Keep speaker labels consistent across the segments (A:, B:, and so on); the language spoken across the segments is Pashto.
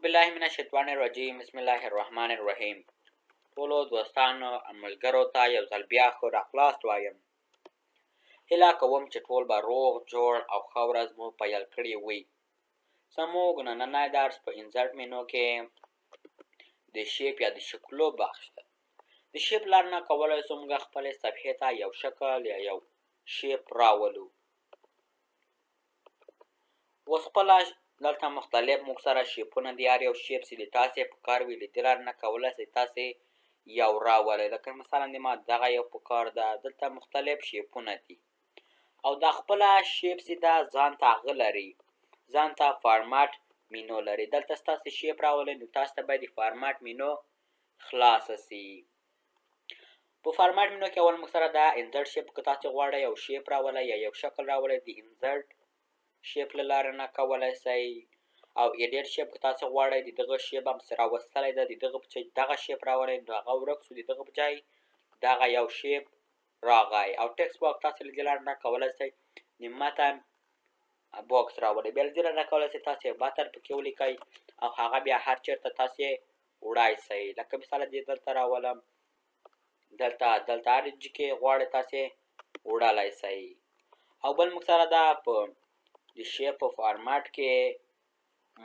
A: بالله من الشیطان الرجیم، بسم الله الرحمن الرحیم. ټولو دوستانو او ملګرو ته یو ځل بیا ښه راغلاست وایم. هیله کوم چې ټول به روغ جوړ او ښه ورځ مو پیل کړې وي. زموږ نننی درس په insert menu کې د shape یا د شکلو بخش ده. د shape لار نه کولی شو موږ خپلې صفحې ته یو شکل یا یو shape راولو. اوس خپله دلته مختلف موږ سره shape ونه دي، هر یو shape چې د تاسې په کار وي له دې لارې نه کولی شئ تاسې یو راولئ. لکه مثلا د ما دغه یو په کار ده. دلته مختلف shape ونه دي او دا خپله shape چې ده ځان ته هغه لري، ځان ته format menu لري. دلته ستاسې shape راولئ نو تاسو ته باید د format menu خلاصه سي. په format menu کې اول موږ سره دا insert shape، که تاسې غواړئ یو shape راولئ یا یو شکل راولئ د insert shape له لارې نه کولی سئ. او edit shape که تاسې غواړئ د دغه shape هم څه راوستلی ده، د دغه په ځای دغه shape راولئ نو هغه ورک سو، د دغه په ځای دغه یو shape راغی. او text box تاسې له دې لارې نه کولی سئ د متن box راولئ. بیا له دې لارې نه کولی سئ تاسې متن پکې ولیکئ او هغه بیا هر چېرته تاسې وړای سئ. لکه مثال دې دلته راولم، دلته دلته هر کې غواړئ تاسې وړلی سئ. او بل موږ سره دا په د shape په format کې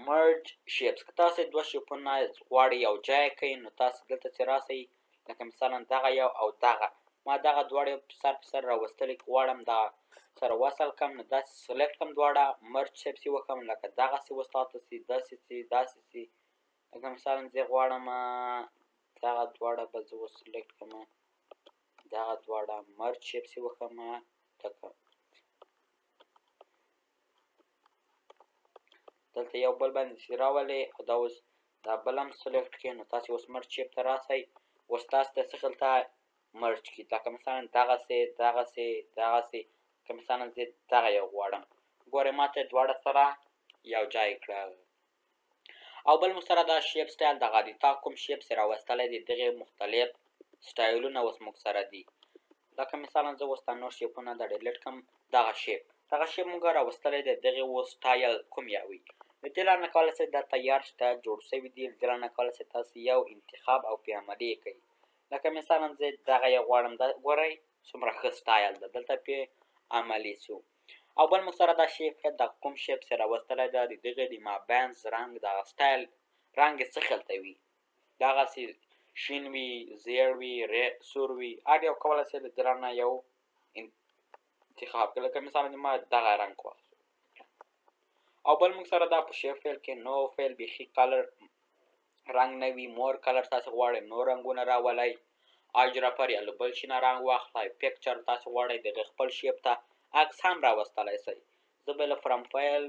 A: merge shapes، که تاسې دوه shape ونه غواړئ یو ځای کړئ نو تاسې دلته چې راسئ، لکه مثلا دغه یو او دغه، ما دغه دواړه سر په سر راوستلي، که غواړم دغه سره وصل کړم نو داسې select کړم، دواړه merge shapes یې وکړم، لکه دغسې اوس تاته سي، داسې سي، داسې سي. لکه مثلا زه غواړم دغه دواړه به زه اوس select کړم، دغه دواړه merge shapes یې وکړم، لکه دلته یو بل باندې چې راولئ او دا اوس دا بل هم select کړئ نو تاسې اوس merge shape ته راسئ. اوس تاسې ته څه دلته merge کړي، لکه مثلا دغسې دغسې دغسې. که مثلا زه دغه یو غواړم، ګورئ ما ته دواړه سره یو ځای کړل. او بل موږ سره دا shape style، دغه د تا کوم shape چې راوستلی دی دغې مختلف style ونه اوس موږ سره دي. لکه مثلا زه اوس دا نور shape ونه دا delete کړم، دغه shape دغه shape موږ راوستلی دی، دغې اوس style کوم یو وي. له دې لارې نه کولی شئ دا تیار شته جوړ شوي دي، له دې لارې نه کولی شئ تاسې یو انتخاب او پرې عملي یې کړئ. لکه مثلا زه دغه یو غواړم، دا ګورئ څومره ښه style ده، دلته پرې عملي سو. او بل موږ سره دا shape دا کوم shape چې راوستلی ده د دغې د مابینځ رنګ دغه style رنګ یې څه خلته وي، دغسې شین وي، زیړ وي، سور وي، هر یو کولی شئ له دې لارې نه یو انتخاب کړئ. لکه مثلا ما دغه رنګ خوښ. او بل موږ سره دا په shape fill کې no fill بیخي color رنګ نه وي، more color تاسې غواړئ نور رنګونه راولئ، eyedropper یا له بل شي نه رنګ واخلئ، picture تاسې غواړئ دغې خپل shape ته عکس هم راوستلی سئ. زه به له from file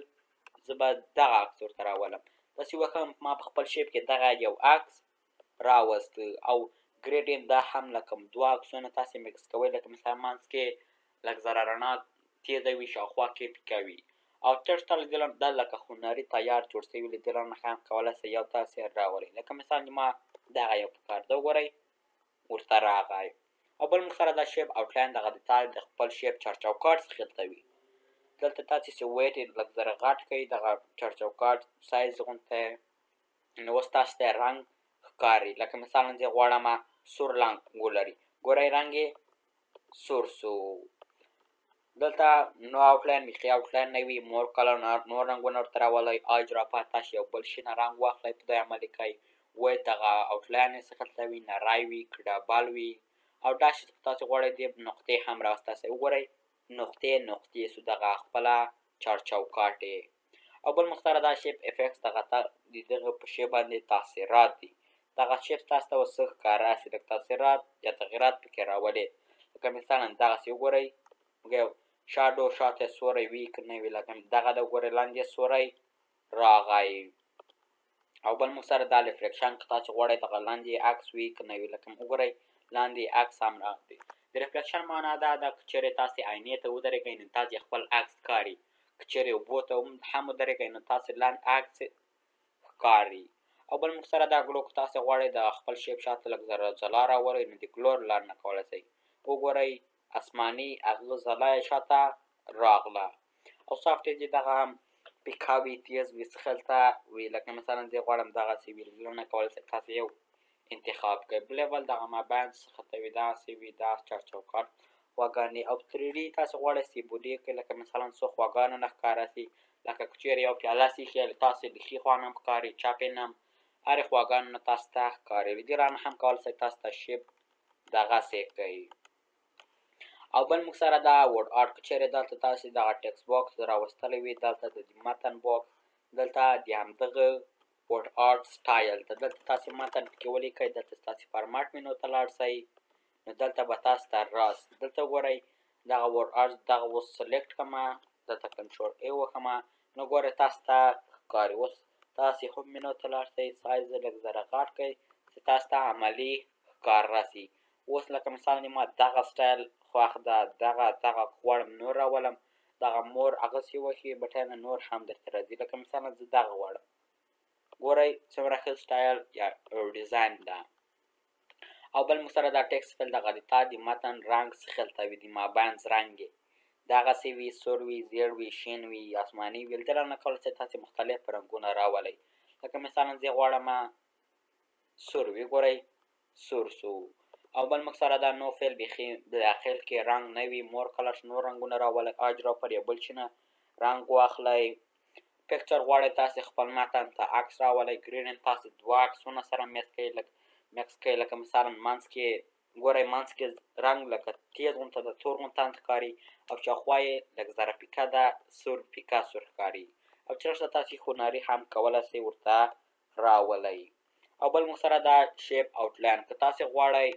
A: زه به دغه عکس ورته راولم، داسې وښیم ما په خپل shape کې دغه یو عکس راوست. او gradient دا هم لکه دوه عکسونه تاسې mix کوئ، لکه مثلا منځ کې لږ ذره رڼا تیزه وي، شاوخوا کې پیکه وي. او text له دې لارې دا لکه هنري تیار جوړ شوي، له دې لارې هم کولی شئ یو تاسې راولئ. لکه مثلا ما دغه یو په کار ده، وګورئ ورته راغی. او بل موږ سره دا shape outline دغه د تا د خپل shape چارچوکاټ څخه دلته وي. دلته تاسې چې weight یې لږ ذره غټ کړئ، دغه چارچوکاټ سایز غوندې نو اوس تاسې ته رنګ ښکاري. لکه مثلا زه غواړم سور رنګ ولري، ګورئ رنګ یې سور سو. دلته no outline بیخي outline نه وي، more color نور رنګونه ورته راولئ. eyedropper تاسې یو بل شي نه رنګ واخلئ په دې عملي کړئ، weight دغه outline یې څه دلته وي، نری وي که double وي. او داسې چې تاسې غواړئ دې نقطې هم راوستلی سئ، وګورئ نقطې نقطې سو دغه خپله چارچوکاټ یې. او بل موږ سره دا shape effects دغه د دغه په shape باندې تاثیرات دي، دغه shape تاسو ته اوس څه ښکاره سي، لږ تاثیرات یا تغیرات پکې راولي. لکه مثلا دغسې وګورئ، موږ یو shadow شاته سوری وي که نه وي، لکه دغه ده وګورئ لاندې سوری راغی. او بل موږ سره دا reflection که تاسې غواړئ دغه لاندې عکس وي که نه وي، لکه وګورئ لاندې عکس هم راغلی. د reflection معنا دا ده که چېرې تاسې آینې ته ودرېږئ نو تاسې خپل عکس ښکاري، که چېرې اوبو ته هم ودرېږئ نو تاسې لاندې عکس ښکاري. او بل موږ سره دا glow که تاسې غواړئ د خپل shape شاته لږ ذره ځلا راولئ نو د glow لار نه کولی سئ. وګورئ آسماني هغه ځلا یې شاته راغله. او soft edge دغه هم پیکه وي، تیز وي، څه خلته وي. لکه مثلا زه غواړم دغسې وي، لونه کولی شئ تاسې یو انتخاب کړئ. بل بل دغه مابین څه خلته وي، دغسې وي، دا چارچوکاټ خواګانې او 3D تاسې غواړئ چې بودې کړئ. لکه مثلا څو خواګانو نه ښکاره سي، لکه که چېرې یو پیاله سي تاسې د ښي خوا نه هم ښکاري، چپې نه هم، هرې خواګانو نه تاسو ته ښکاري. له دې رانه هم کولی شئ تاسو ته shape دغسې کوي. او بل موږ سره دا word art، که چېرې دلته تاسې دغه text box راوستلی وي، دلته د متن box، دلته د همدغه word art style ته دلته تاسې متن پکې ولیکئ. دلته ستاسې format menu ته لاړ سئ، نو دلته به تاسو ته راس. دلته وګورئ دغه word art دغه اوس select کړمه، دلته control A وکړمه، نو ګورئ تاسو ته ښکاري. اوس تاسې home menu ته لاړ سئ، سایز یې لږ ذره غټ کړئ چې تاسو ته عملي ښکار راسي. اوس لکه مثلا ما دغه سټایل خوښ ده، دغه دغه غواړم نور راولم، دغه more هغسې وښي button نور هم درته راځي. لکه مثلا زه دغه غواړم، ګورئ څومره ښه سټایل یا design ده. او بل موږ سره دا text fill دغه د تا د متن رنګ څه خلته وي، د مابینځ رنګ یې دغسې وي، سور وي، زیړ وي، شین وي، آسماني وي. دلته نه کولی شئ تاسې مختلف رنګونه راولئ. لکه مثلا زه غواړم سور وي، ګورئ سور سو. او بل موږ سره دا no fill، بیخي داخل کې رنګ نه وي، more colors نور رنګونه راولئ، eyedropper یا بل شي نه رنګ واخلئ. picture غواړئ تاسې خپل متن ته عکس راولئ، gradient تاسې دوه عکسونه سره mix کړئ، mix کړئ. لکه مثلا منځ کې ګورئ، منځ کې رنګ لکه تیز غونته ده، تور غونته ښکاري، او شاوخوا یې لږ ذره پیکه ده، سور پیکه سور ښکاري. او چېرته تاسې هنري هم کولی شئ ورته راولئ. او بل موږ سره دا shape outline، که تاسې غواړئ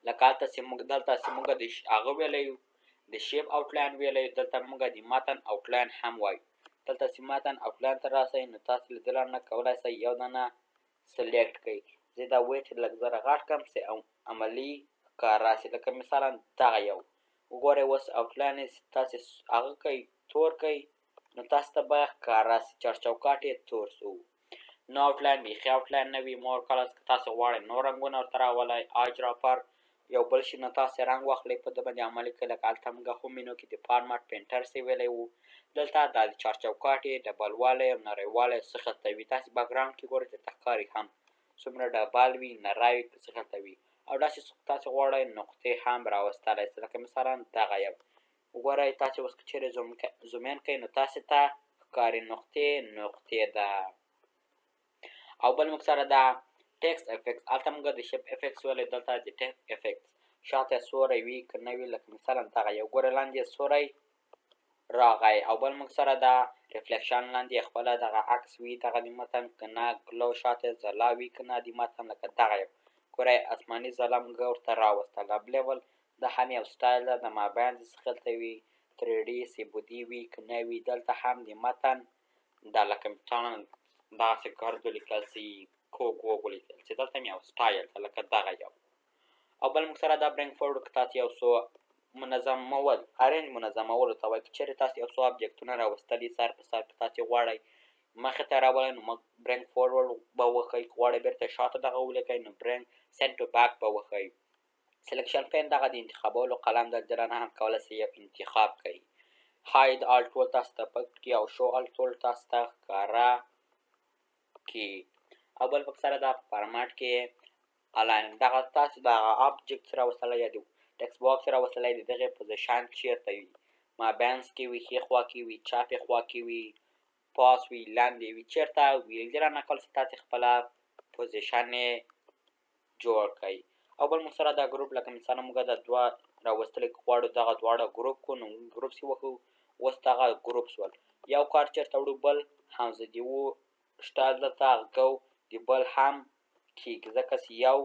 A: لکه هلته چې موږ دلته چې موږ د هغه ویلی یو، د shape outline ویلی یو، دلته موږ د متن outline هم وایو. دلته چې متن outline ته راسئ، نو تاسې له دې لارې نه کولی شئ یو دانه select کړئ. زه دا width لږ ذره غټ کړم چې عملي ښکار راسي. لکه مثلا دغه یو وګورئ، اوس outline یې تاسې هغه کوئ، تور کوئ، نو تاسو ته به ښکار راسي چارچوکاټ یې تور سو. no outline بیخي outline نه وي، more colors که تاسې غواړئ نور رنګونه ورته راولئ. eyedropper یو بل شي نه تاسې رنګ واخلئ په ده باندې عملي کړئ. لکه هلته موږ home menu کې د format painter څه ویلی وو، دلته دا د چارچوکاټ یې ډبلوالی او نریوالی څه خلته وي. تاسې background کې ګورئ درته ښکاري هم څومره ډبل وي، نری وي، څه خلته وي. او داسې تاسې غواړئ نقطې هم راوستلی سئ. لکه مثلا دغه یو وګورئ، تاسې اوس که چېرې zoom in کړئ، نو تاسې ته ښکاري نقطې نقطې ده. او بل موږ سره دا text effects، هلته موږ د shape effects ویلی، دلته د text effects شاته سوری وي که نه وي. لکه مثلا دغه یو ګوره لاندې سوری راغی. او بل موږ سره دا reflection، لاندې خپله دغه عکس وي دغه د متن که نه، glow شاته ځلا وي که نه د متن. لکه دغه یو ګورئ آسماني ځلا موږ ورته راوستله. لیول دا هم یو سټایل ده، د مابین څه خلته وي، 3D سه بعدي وي که نه وي. دلته هم د متن دا لکه مثلا دغسې ګرد ولیکل سي، کوږ ووږ ولیکل سي، دلته هم یو سټایل ده لکه دغه یو. او بل موږ سره دا bring forward، که تاسې یو څو منظمول arrange منظمولو ته وایي، که چېرې تاسې یو څو object ونه راوستلي سر په سر، که تاسې غواړئ مخې ته راولئ نو موږ bring forward به وښئ، که غواړئ بېرته شاته دغه ولیکئ نو bring send to back به وښئ. selection pen دغه د انتخابولو قلم ده، دلته هم کولی شئ یو انتخاب کړئ. hide all ټول تاسو ته پټ کړي او show all ټول تاسو ته ښکاره کړي. او بل پک سره دا format کې align، دغه تاسو دغه object راوستلی یا د text box راوستلی، د دغې position چېرته وي، مابینځ کې وي، ښې خوا کې وي، چپې خوا کې وي، پاس وي، لاندې وي، چېرته وي. دې نه کولی شئ تاسې خپله position یې جوړ کړئ. او بل موږ سره دا group، لکه مثلا موږ دا دوه راوستلي که غواړو دغه دواړه group کړو، نو موږ group سي وکړو. اوس دغه group سول، یو کار چېرته وړو بل هم زه د یو شته دلته هغه د بل هم کېږي، ځکه چې یو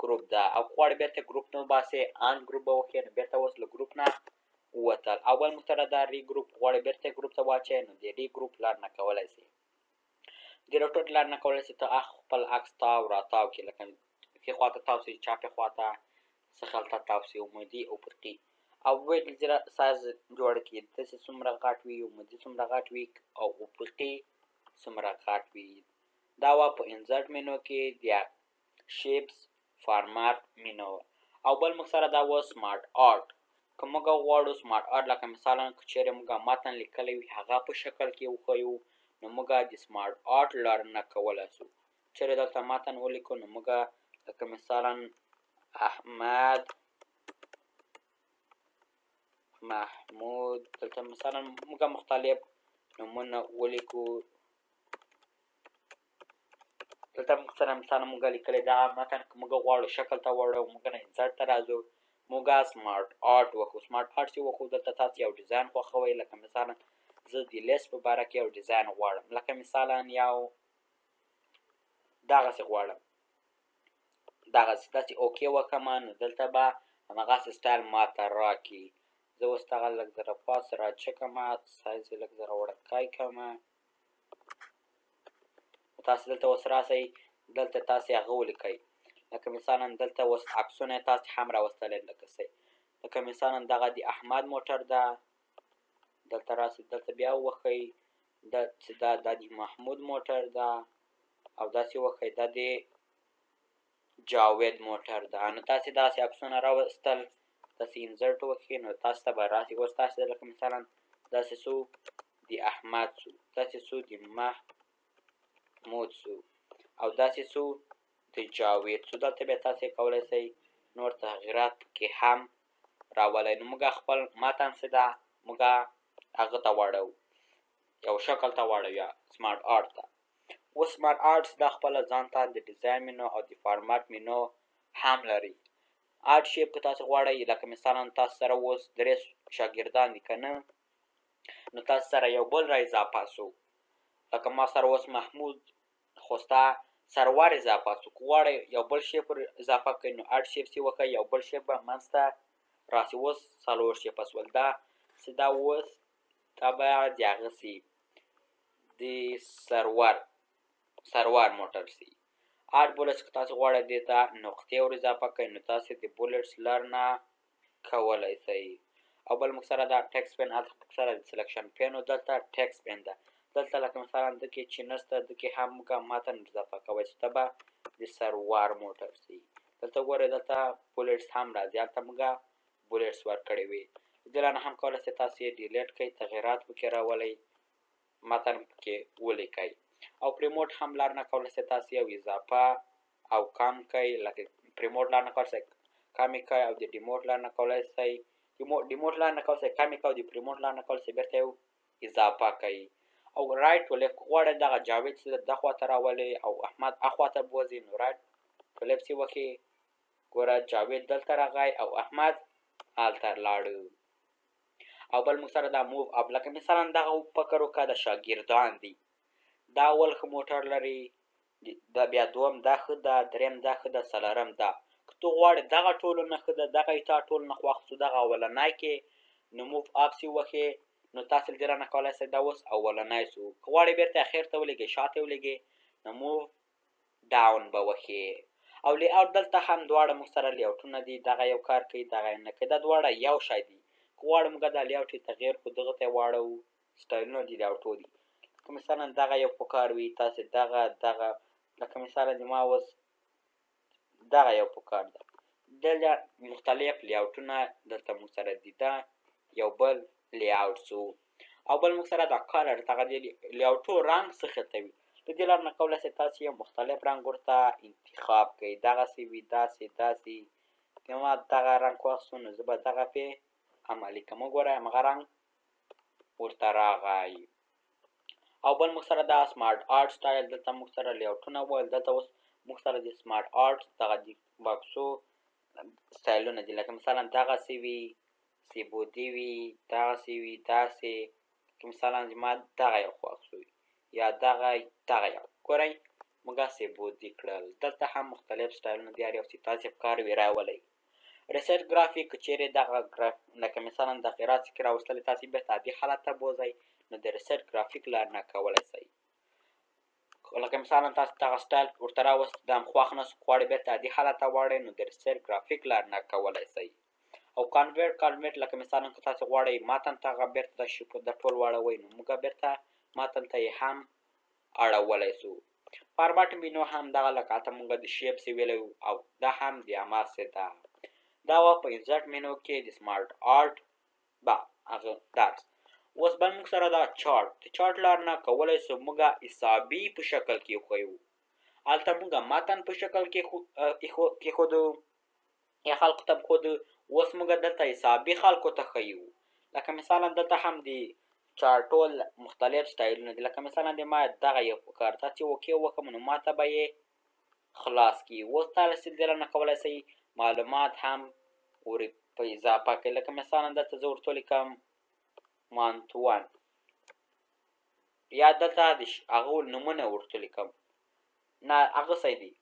A: group ده. او که غواړې بېرته group نه وباسې ungroup به وکړې، نو بېرته اوس له group نه ووتل. او بل موږ سره دا regroup، غواړې بېرته group ته واچوې، نو د regroup لار نه کولی سې، د rotate لار نه کولی سې، ته خپل عکس تاو راتاو کړې، لکه ښي خوا ته تاو سي، چپې خوا ته څه خلته تاو سي، عمودي افقي. او width size جوړ کړي، داسې څومره غټ وي، عمودي څومره غټ وي او افقي څومره غټ وي. دا وه په insert menu کې د shapes format menu. او بل موږ سره دا و smart art. که موږ غواړو smart art لکه مثلا که چېرې موږ متن لیکلی وي هغه په شکل کې وښیو، نو موږ د smart art لار نه کولی سو. چېرې دلته متن ولیکو، نو موږ لکه مثلا احمد محمود، دلته مثلا موږ مختلف نومونه ولیکو. دلته موږ سره مثلا موږ لیکلی دغه متن که موږ غواړو شکل ته واړو، موږ نه insert ته راځو، موږ smart art وکړو. smart art چې وکړو، دلته تاسو یو ډیزاین خوښوئ. لکه مثلا زه د لیست په باره کې یو ډیزاین غواړم، لکه مثلا یو دغسې غواړم، دغسې داسې okay وکړم، نو دلته به هماغسې سټایل ماته راکړي. زه اوس دغه لږ ذره پاس راچکم، سایز یې لږ ذره وړوکی کړم. تاسې دلته اوس راسئ، دلته تاسې هغه ولیکئ. لکه مثلا دلته اوس عکسونه تاسې هم راوستلی، لکه مثلا دغه د احمد موټر ده، دلته راسئ، دلته بیا ووهئ، دا چې دا د محمود موټر ده، او داسې وښئ دا د جاوید موټر ده. نو تاسې داسې عکسونه راوستل، داسې insert وکړئ، نو تاسو ته به راسي. اوس تاسې لکه مثلا داسې سو د احمد سو، داسې سو د محمود سو، او داسې سو د جاوید سو. دلته بیا تاسې کولی سئ نور تغیرات پکې هم راولئ. نو موږ خپل متن څه ده، موږ هغه ته واړوو، یو شکل ته واړوو یا smart art ته. اوس smart art دا خپله ځان ته د design menu او د format menu هم لري. add shape که تاسو غواړئ، لکه مثلا تاسو سره اوس درې شاګردان دي که نه، نو تاسو سره یو بل را اضافه سو. لکه ما سره اوس محمود خو ستا سرور اضافه سو. که غواړئ یو بل shape ور اضافه کړئ، نو add shape چې وکړئ، یو بل shape به منځته راسي. اوس څلور shape سول. دا چې دا اوس دا به د هغه سي، د سرور موټر سي. add bullets که تاسو غواړئ دې ته نقطې ور اضافه کړئ، نو تاسې د bullets لار نه کولی سئ. او بل موږ سره دا text pane، هلته موږ سره د selection pane و، دلته text pane ده. دلته لکه مثلا دکې چې نشته، دکې هم موږ متن اضافه کوی سو، دا به د سرور موټر سي. دلته ګورئ دلته bullets هم راځي، هلته موږ bullets ورکړې وي. دې لار نه هم کولی سئ تاسې یې delete کړئ، تغیرات پکې راولئ، متن پکې ولیکئ. او promote هم لار نه کولی سئ تاسې یو اضافه او کم کړئ. لکه promote لار نه کولی سئ کمې کړئ، او د demote لار نه کولی سئ، demote لار نه کولی سئ کمې کړئ، او د promote لار نه کولی سئ بېرته یو اضافه کړئ. او right to left غواړئ دغه جاوید چې ده خوا ته راولئ او احمد اخوا ته بوځئ، نو right to left چې وکړئ، ګوره جاوید دلته راغی او احمد هلته لاړو. او بل موږ سره دا move up، لکه مثلا دغه فکر وکړه د شاګردان دي، دا اول ښه موټر لري، دا بیا دوم دا ښه ده، دریم دا ښه ده، څلورم دا. که ته غواړې دغه ټولو نه ښه ده، دغه یې تا ټولو نه خوښ سو، دغه اولنی کې، نو move up سي وښې، نو تاسې له دې رانه کولی سئ دا اوس اولنی سو. که غواړې بېرته اخر ته ولېږې، شاته یې ولېږې، نو move down به وښې. او layout دلته هم دواړه موږ سره layout ونه دي، دغه یو کار کوي، دغه یې نه کوي، دا دواړه یو شی دي. که غواړو موږ دا layout یې تغییر کړو، دغه ته یې واړوو، سټایلونه دي layout و دي. که مثلا دغه یو پکار وي تاسې دغه دغه، لکه مثلا د ما اوس دغه یو پکار ده. دلته مختلف layout ونه دلته موږ سره دي، دا یو بل layout سو. او بل موږ سره دا color، دغه د layout و رنګ څه ته وي. د دې لار نه کولی سئ تاسې یو مختلف رنګ ورته انتخاب کړئ، دغسې وي، داسې داسې. که ما دغه رنګ خوښ سو، نو زه به دغه پې عملي کړم. وګورئ همغه رنګ ورته راغی. او بل موږ سره دا smart art style، دلته موږ سره layout ونه وویل. دلته اوس موږ سره د smart art دغه د باکسو سټایلونه دي، لکه مثلا دغسې وي، سیبودي وي، دغسې وي، داسې. که مثلا زما دغه یو خوښ سو یا دغه دغه یو، ګورئ موږ سیبودي کړل. دلته هم مختلف سټایلونه دي، هر یو چې تاسې په کار وي راولئ. reset graphic، که چیرې دغه ګراف لکه مثلا تغیرات چې راوستلې تاسې بېرته عادي حالت ته بوځئ، نو د reset graphic لار نه کولی سئ. لکه مثلا تاسې دغه سټایل ورته راوست، دا هم خوښ نه سو، غواړئ بېرته عادي حالت ته واړئ، نو د reset graphic لار نه کولی سئ. او convert لکه مثلا که تاسې غواړئ متن ته هغه بېرته د shape د ټول واړوئ، نو موږ بېرته متن ته یې هم اړولی سو. format menu هم دغه لکه هلته موږ د shape څه ویلی وو، او دا هم د هماغسې ده. دا وه په insert menu کې د smart art با هغه درس. اوس بل موږ سره دا چارټ، د چارټ لار نه کولی سو موږ حسابي په شکل کې وښیو. هلته موږ متن په شکل کې کېښودو یا خلکو ته ښودو. اوس موږ دلته حسابي خلکو ته ښیو. لکه مثلا دلته هم د چارټول مختلف سټایلونه دي. لکه مثلا د ما دغه یو پکار دا چې okay وکړم نو ما ته به یې خلاص کړي. اوس تاسې دې نه کولی سئ معلومات هم ور په اضافه کړئ. لکه مثلا دلته زه ورته ولیکم month one، یا دلته د هغو نومونه ورته لیکم، نه هغه صحیح دي.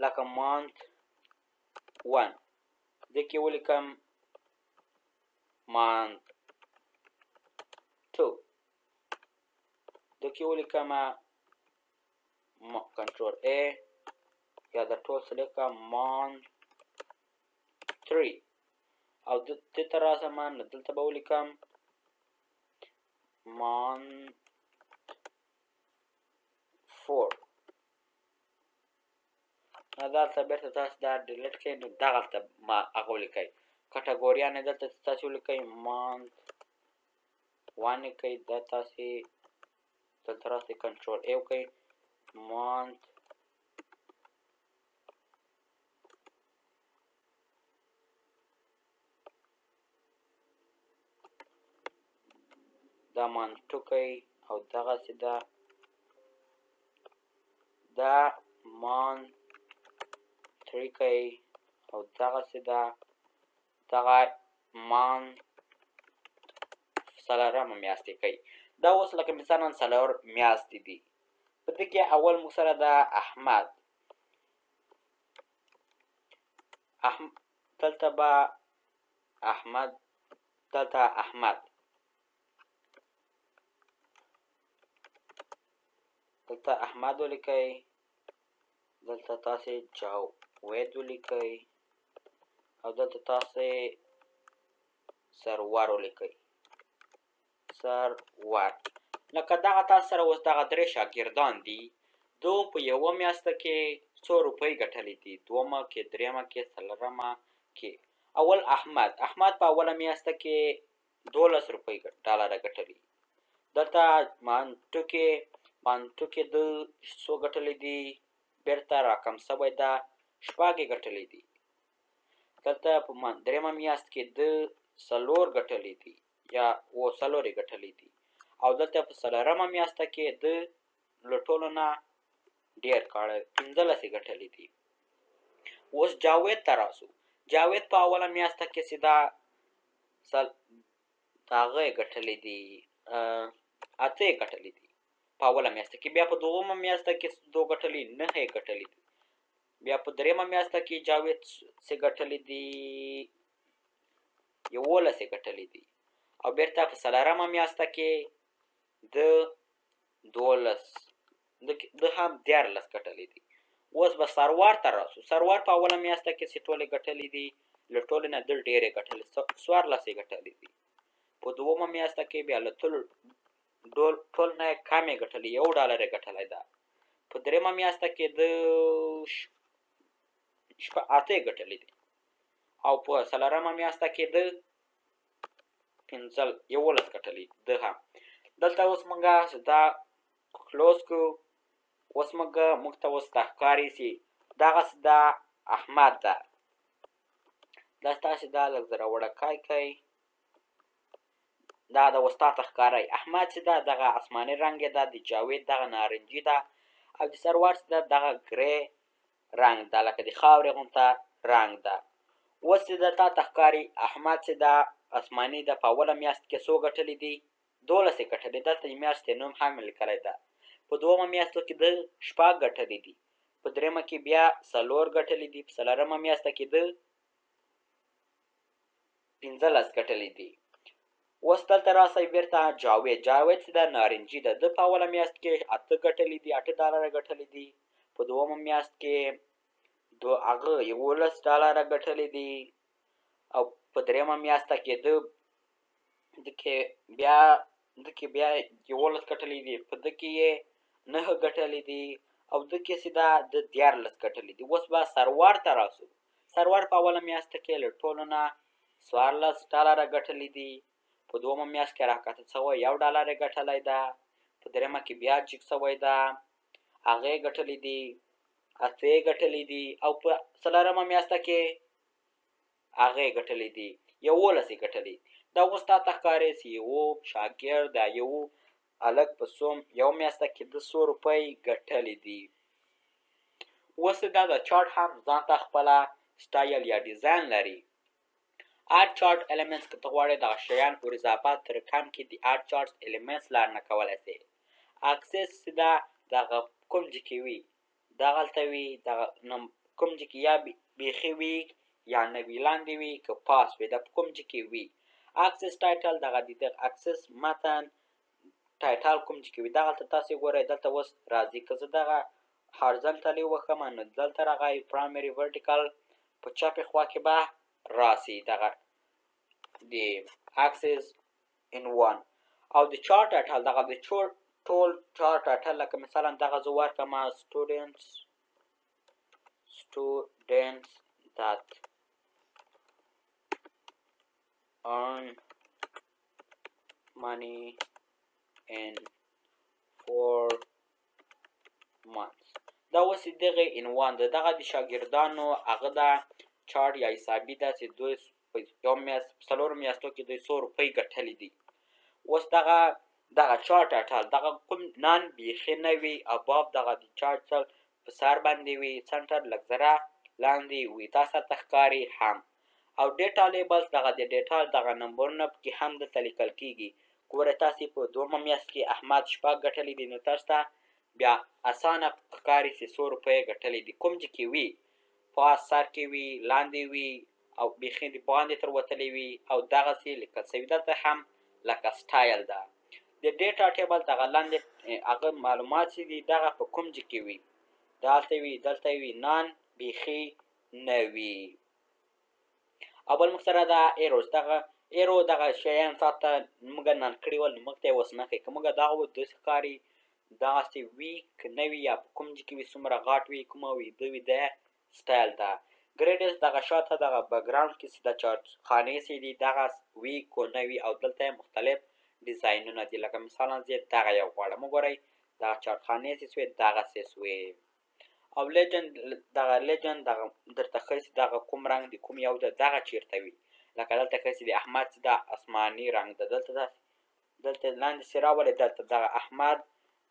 A: لکه month one دې کې ولیکم month two، دې کې ولیکم control A یا د ټول select کړم month three، او دې ته راسم نو دلته به ولیکم month four. دلته بیرته تاسو دا delete کړئ نو دغلته ما هغه ولیکئ. کټګوریانې دلته تاسې ولیکئ month one لیکئ، دا تاسې دلته راسئ control A وکړئ month دا month two کوي او دغسې ده دا month three کوي او دغسې ده دغه month څلورمه میاشتې کوي. دا اوس لکه مثلا څلور میاشتې دي. په دې کې اول موږ سره ده احمد، دلته به احمد، دلته احمد، دلته احمد ولیکئ، دلته تاسې جاوید ولیکئ او دلته تاسې سرور ولیکئ، سرور. لکه دغه تاسو سره اوس دغه درې شاګردان دي. دو په یوه میاشته کې څو روپۍ ګټلې دي، دومه کې، درېیمه کې، څلورمه کې. اول احمد، احمد په اوله میاشته کې 12 روپۍ ډالره ګټلي. دلته month two کې، month two کې ده څو ګټلې دي، بیرته راکم سوی ده، شپږ یې ګټلې دي. دلته په درېیمه میاشت کې ده څلور ګټلې دي یا و څلور یې ګټلې دي. او دلته په څلورمه میاشته کې ده له ټولو نه ډېر کړی، 15 یې ګټلې دي. اوس جاوید ته راسو. جاوید په اوله میاشته کې چې دا هغه یې ګټلې دي، اته یې ګټلې دي په اوله میاشته کې. بیا په دوهمه میاشته کې دوه ګټلې، نهه یې ګټلې دي. بیا په درېیمه میاشته کې جاوید څه ګټلې دي، 11 یې ګټلې دي. او بیرته په څلورمه میاشته کې د 12، د هم 13 ګټلې دي. اوس به سرور ته راسو. سرور په اوله میاشته کې چې ټولې ګټلې دي، له ټولې نه ده ډېرې ګټلې، 14 یې ګټلې دي. په دوهمه میاشته کې بیا له ټول نه کمې ګټلې، $1 یې ګټلی ده. په درېیمه میاشته کې د 8 یې ګټلې دي. او په څلورمه میاشته کې د 11 ګټلې ده هم. دلته اوس موږ دا close کړو. اوس موږ ته اوس دا ښکاري چې دغه دا احمد ده. دا تاسې دا لږ زره وړوکی کړئ، دا د اوس تاته ښکاري. احمد چې ده دغه آسماني رنګ یې ده، د جاوید دغه نارنجي ده، او د سرور چې ده دغه grey رنګ ده، لکه د خاورې غونته رنګ ده. اوس چې ده تاته ښکاري احمد چې ده آسماني ده، په اوله میاشت کې څو ګټلې دي، 12 یې ګټلې. دلته د میاشتې نوم هم لیکلی ده. په دوهمه میاشت کې ده شپږ ګټلې دي، په درېیمه کې بیا څلور ګټلې دي، په څلورمه میاشت کې ده 15 ګټلې دي. اوس دلته راسئ بیرته جاوید. جاوید چې ده نارنجي ده، ده په اوله میاشت کې 8 ګټلې دي، $8 ګټلې دي. په دوهمه میاشت کې هغه $11 ګټلې دي. او په درېیمه میاشت کې ده ده کې بیا 11 ګټلې دي، په ده کې یې 9 ګټلې دي، او ده کې چې ده د 13 ګټلې دي. اوس به سرور ته راسو. سرور په اوله میاشت کې له ټولو نه $14 ګټلې دي، په دومه میاشت کې راکښته شوی $1 یې ګټلی ده، په درېیمه کې بیا جګ شوی ده، هغه یې ګټلې دي، 8 یې ګټلې دي، او په څلورمه میاشت کې هغه یې ګټلې دي، 11 یې ګټلې. دا اوس تاته ښکاري چې یو شاګرد یا یو هلک په یو میاشت کې د څو روپۍ ګټلې دي. اوس دا د چارټ هم ځان ته خپله سټایل یا ډیزاین لري. Add chart elements که ته غواړې دغه شیان ور اضافه تر کم کې د add chart elements لار نه کولی سې. Axis چې ده دغه کوم ځای کې وي دغلته وي، دغه کوم ځای کې یا بیخي وي یا نه وي، لاندې وي که پاس وي، دا په کوم ځای کې وي. Axis title دغه د دغه axis متن title کوم ځای کې وي دغلته تاسې ګورئ. دلته اوس راځي که زه دغه horizontally وښم نو دلته راغی primary vertical په چپې خوا کې به راسي دغه د axis عنوان. او د chart title دغه د ټول chart title لکه مثلا دغه زه ورکړم students that earn money in 4 months. دا اوس دغه عنوان ده، دغه د شاګردانو هغه ده چارټ یا حسابي ده چې دوی په یو میاشت څلورو میاشتو کې دوی څو روپۍ ګټلې دي. اوس دغه chart title دغه کوم none بیخي نه وي، above دغه د چارټ په سر باندې وي، center لږ ذره لاندې وي، تاسو ته ښکاري هم. او data labels دغه د data دغه نمبرونه پکې هم دلته لیکل کیږي. ګوره تاسې په دومه میاشت کې احمد 6 ګټلې دي نو تاسو ته بیا اسانه ښکاري چې څو روپۍ ګټلې دي. کوم ځای کې وي، پاس سر کې وي، لاندې وي، او بیخي د باندې تر وتلې وي، او دغسې لیکل شوي. دلته هم لکه سټایل ده. د data table دغه لاندې هغه معلومات چې دي دغه په کوم ځای کې وي، دلته وي، دلته وي، none بیخي نه وي. او بل موږ سره دا arrows دغه arrow دغه شیان تاته موږ none کړي ول نو موږ ته یې اوس نه ښیي. که موږ دغه و داسې ښکاري دغسې وي که نه وي، یا په کوم ځای کې وي، څومره غاټ وي، کومه ویده وي، دا سټایل ده. gradients دغه شاته دغه background کې چې د چارټ خانې چې دي دغه وي که نه وي، او دلته یې مختلف ډیزاینونه دي. لکه مثلا زه دغه یو غواړم، وګورئ دغه چارټ خانې چې سوې دغسې سوې. او legend دغه legend دغه درته ښیي چې دغه کوم رنګ د کوم یو ده، دغه چیرته وي. لکه دلته ښیي چې د احمد چې دا آسماني رنګ ده، دلته دلته لاندې چې راولې دلته دغه احمد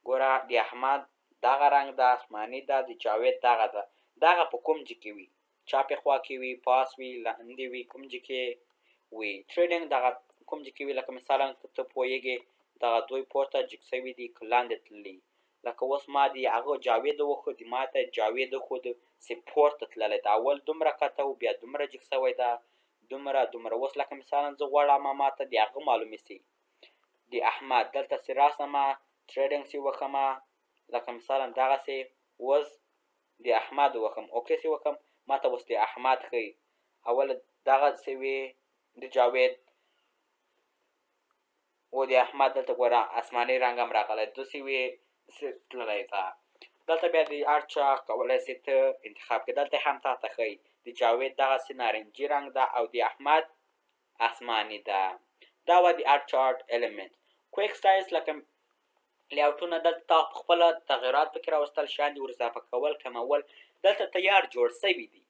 A: ګوره د احمد دغه رنګ ده آسماني ده، د جاوید دغه ده، دغه په کوم ځای کې وي، چاپې خوا کې وي، پاس وي، لاندې وي، کوم ځای کې وي. trending دغه کوم ځای کې وي، لکه مثلا که ته پوهېږې دغه دوی پورته جګ شوي دي که لاندې تللي. لکه اوس ما د هغه جاوید وښود، ما ته جاوید وښود چې پورته تللی ده، اول دومره کته و بیا دومره جګ شوی ده، دومره دومره. اوس لکه مثلا زه غواړم ما ته د هغه معلومې سي د احمد، دلته چې راسمه trending چې وکمه، لکه مثلا دغسې اوس د احمد وکم، okay چې وکم ما ته اوس د احمد ښیي. اول دغسې وي د جاوید او د احمد، دلته ګوره آسماني رنګ هم راغلی، داسې وي تللی ده. دلته بیا د هر چا کولی سې ته انتخاب کړې، دلته هم تا ته ښیي د جاوید دغسې نارنجي رنګ ده او د احمد آسماني ده. دا وه د add chart element. Quick styles لکه layout ونه دلته تا په خپله تغیرات پکې راوستل، شیان دې ور اضافه کول کمول، دلته تیار جوړ سوي دي.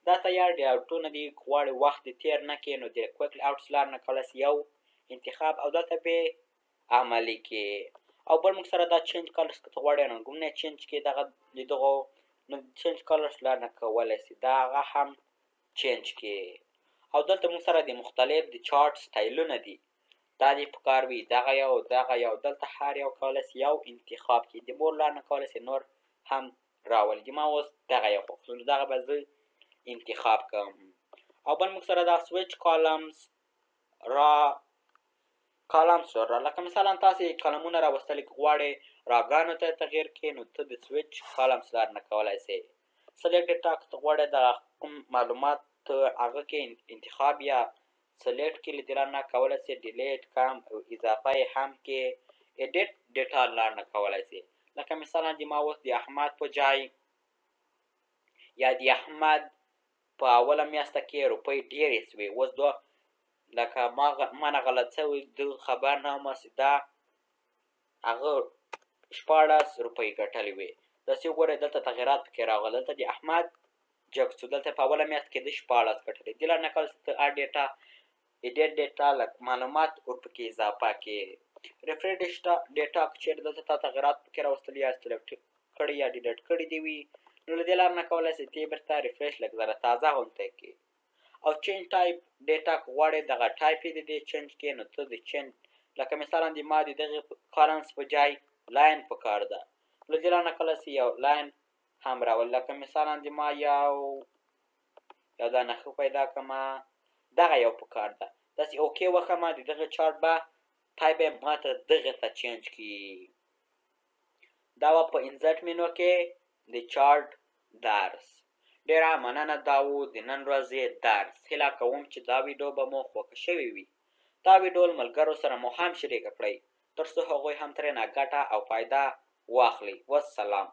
A: دا تیار layout ونه دي، که غواړې وخت دې تېر نه کړې نو د quick layouts لار نه کولی سې یو انتخاب او دلته پې عملي کړې. او بل موږ سره دا change colors که ته غواړې رنګونه change کړې دغه د دغو نو change colors لار نه کولی سې دا هغه هم change کړې. او دلته موږ سره د مختلف د چارټ سټایلونه دي، دا دې پکار وي، دغه یو دغه یو، دلته هر یو کولی سي یو انتخاب کړي، د مور لار نه کولی سي نور هم راولي. ما اوس دغه یو خوښ نو دغه به زه انتخاب کړم. او بل موږ سره دا switch columns را columns را، لکه مثلا تاسې کالمونه راوستلې که غواړې row ګانو ته تغییر کړې نو ته د switch columns لار نه کولی سې. Select data که ته غواړې دغه کوم معلومات ته هغه کې انتخاب یا select کې له دې لار نه کولی سې، delete کم او اضافه یې هم کې، edit data لار نه کولی سې. لکه مثلا د ما اوس د احمد په جای یا د احمد په اوله میاشت کې روپۍ ډېرې سوې. اوس دوه لکه ما نه غلط سوی، ده خبر نه وم چې دا هغه 16 روپۍ ګټلې وې. داسې وګورئ، دلته تغیرات پکې راغلل. دلته د احمد جګ سو، دلته په اوله میاشت کې د 16 ګټلې. دې لاره نه کول ته add data، edit data، لک معلومات ورپکې اضافه کې. refresh data، که چېرې دلته تا تغیرات پکې راوستل یا select کړي یا delete کړي دي وي، نو له دې لارې نه کولی سې ته بیرته refresh لږ ذره تازه غونتی کې. او change type data، که غواړې دغه ټایپ یې د دې change کې، نو ته د change لکه مثلا د ما د دغې columns په جای line پکار ده، له دې لارې نه کولی سې یو line هم راول. لکه مثلا د ما یو دا نښه پیدا کړمه، دغه یو پکار ده، داسې okay وکړمه، د دغه چارټ به ټایپ به ما ته دغه ته change کړي. دا وه په insert menu کې د چارټ درس. ډېره مننه، دا و د نن ورځې درس. هیله کوم چې دا ویډیو به مو خوښه شوې وي. دا ویډیو له ملګرو سره مو هم شریکه کړئ، تر څو هغوی هم ترېنه ګټه او فایده واخلي. والسلام.